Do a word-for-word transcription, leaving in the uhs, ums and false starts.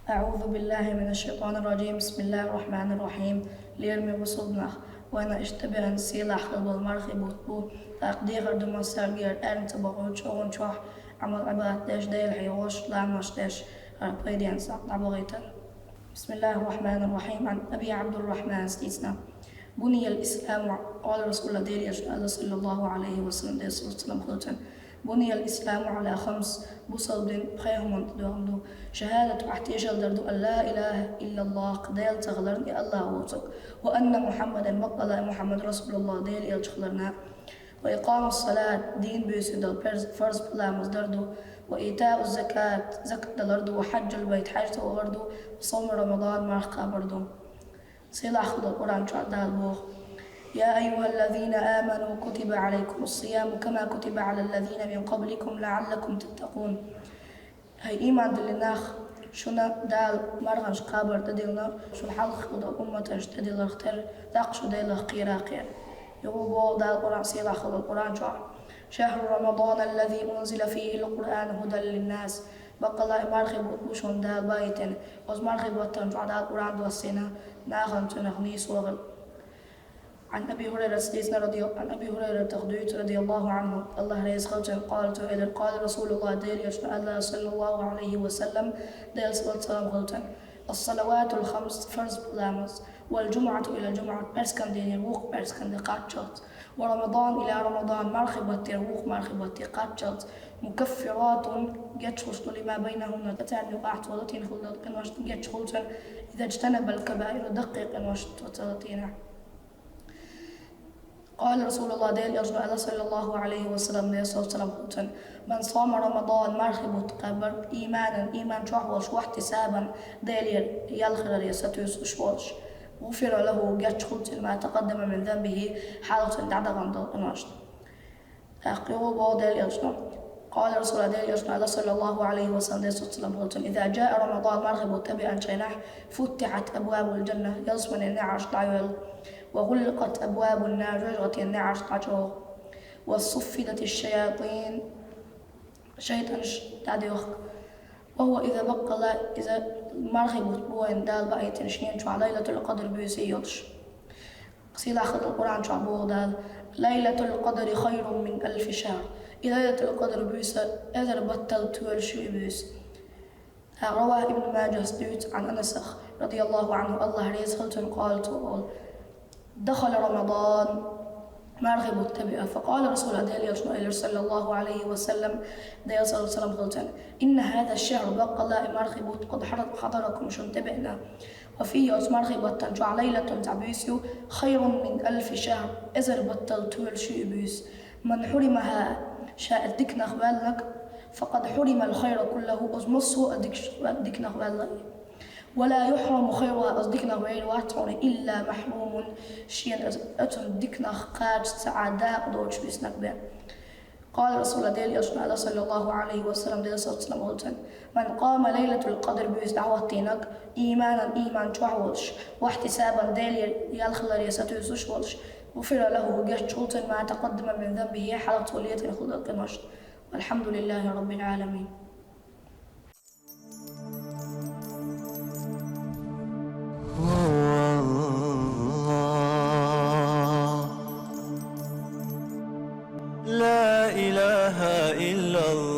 أعوذ بالله من الشيطان الرجيم. بسم الله الرحمن الرحيم. Лераме бусалба нах, вайна иштта беана сийлахь хила бола мархий бутт бу. ТӀаккха дехар ду массаьргара, аьнна ца бохучу чӀогӀа чохь Ӏамал-Ӏибадат деш, Дела хьехош, ламаш деш, хӀара пайденна сахь дӀабахийтар. بسم الله الرحمن الرحيم. عن أبي عبد الرحمن, дийцина. بني الإسلام, قال رسول الله, Делан Элчано аьлла, صلى الله عليه وسلم, Делера салам хуьлда цунна: بني الإسلام على خمس, бусалба дин пхеа хӀуманна тӀедоьгӀна ду: شهادة, ахь тешал дар ду, أن لا إله إلا الله, кхин Дела ца хиларна, и АллахӀ воцург, وأن محمدا, баккъалла а Мухьаммад رسول الله, Делан Элча хиларна, وإقام الصلاة, дийна буьйса дала, фарз, фарз ламаз дар ду, وإيتاء الزكاة, закат далар ду, وحج البيت, хьаьж ца вахар ду, وصوم رمضان, марха кхабар ду. Сийлахь хила долу Къуръан чохь Дала боху: يا أيها الذين آمنوا كتب عليكم الصيام كما كتب على الذين من قبلكم لعلكم تتقون. ХӀай ийман диллина нах, шуна Дала марханаш кхабар тӀедиллина, шуна хьалха хила долу умматаш тӀедилларх терра, даккха шу Делах кхерахь. Юха боху Дала Къуръан, сийлахь хила долу Къуръан чохь: شهر رمضان الذي أنزل فيه القرآن هدى للناس. Баккъалла а и мархий бутт бу шуна Дала бахийтина. Оцу мархий баттана чохь Дала Къуръан доссийна, нахана цунах нийсо хила. عن أبي هريرة, дийцина, رضي، عن أبي هريرة, дуьйцу, رضي الله عنه, АллахӀ реза хилла цунна, قال, цо элира: قال رسول الله, Делан Элчано аьлла, صلى الله عليه وسلم, Делера салам хуьлда цунна: الصلوات الخمس, фарз ламаз, والجمعة إلى الجمعة, пӀераскан дийнера вукху пӀераскан де кхаччалц, ورمضان إلى رمضان, мархий баттера вукху мархий батте кхаччалц, مكفرات, гечхуьлуш ду, لما بينهن, царна юкъахь цо латийна хила долу къинош гечхуьлуш ду, إذا اجتنب الكبائر, даккхий къинош цо ца латийнехь. قال رسول الله, Делан Элчано аьлла, صلى الله عليه وسلم, Делера салам хуьлда цунна: من صام رمضان, мархий бутт кхаьбнарг, إيمانا, ийман чохь волуш, واحتسابا, Делера ял хиларе сатуьйсуш волуш, غفر له, гечхуьлуш ду цунна, ما تقدم من ذنبه, хьалха цуьнан дӀадахана долу къиношна. ТӀаккха юха боху Делан Элчано: قال رسول الله, Делан Элчано аьлла, صلى الله عليه وسلم, Делера салам хуьлда цунна: إذا جاء رمضان, мархий бутт тӀебеанчу хенахь, فتحت أبواب الجنة, ялсаманин неӀарш дӀайоьллу, وغلقت أبواب النار, жоьжахатин неӀарш дӀачӀогӀу, وصفدت الشياطين, шайтӀанаш дӀадоьхку. وهو إذا, баккъалла а иза мархий бутт бу вайна Дала бахийтина шена чохь Лайлатул-Къадр буьйса йолуш. Сийлахь хила долу Къуръан чохь боху Дала: ليلة القدر خير من ألف شهر. И Лайлатул-Къадр буьйса эзар баттал тоьлуш ю и буьйса. رواه ابن ماجه, дуьйцу, عن أنس, رضي الله عنه, АллахӀ реза хилла цунна, قال, цо олу: دخل رمضان, мархий бутт тӀебеа, فقال رسول الله, Делан Элчано элира, صلى الله عليه وسلم, Делера салам хуьлда цунна: إن هذا الشهر, баккъалла а и мархий бутт, قد حضركم, шуна тӀебеана, وفيه, оцу мархий баттана чохь, ليلة, цхьа буьйса ю, خير من ألف شهر, эзар баттал тоьлуш ю и буьйса. من حرمها, ша и диканах ваьлларг, فقد حرم الخير كله, оцу массо а диканах ваьлла и. ولا يحرم خيرها, оцу диканах вайр вац хьуна, إلا محروم, шена оцу, оцу диканах кхача ца Ӏа дакъа доцуш виснарг бен. قال رسول الله, Делан Элчано аьлла, صلى الله عليه وسلم, Делера салам хуьлда цунна: من قام ليلة القدر, буьйса дӀахӀоттийнарг, إيمانا, ийман чохь волуш, واحتسابا, Делера ял хиларе сатуьйсуш волуш, غفر له, гечхуьлуш ду цунна, ما تقدم من ذنبه, хьалха цо летийна хила долу къиношна. والحمد لله رب العالمين. هو الله. لا إله إلا الله.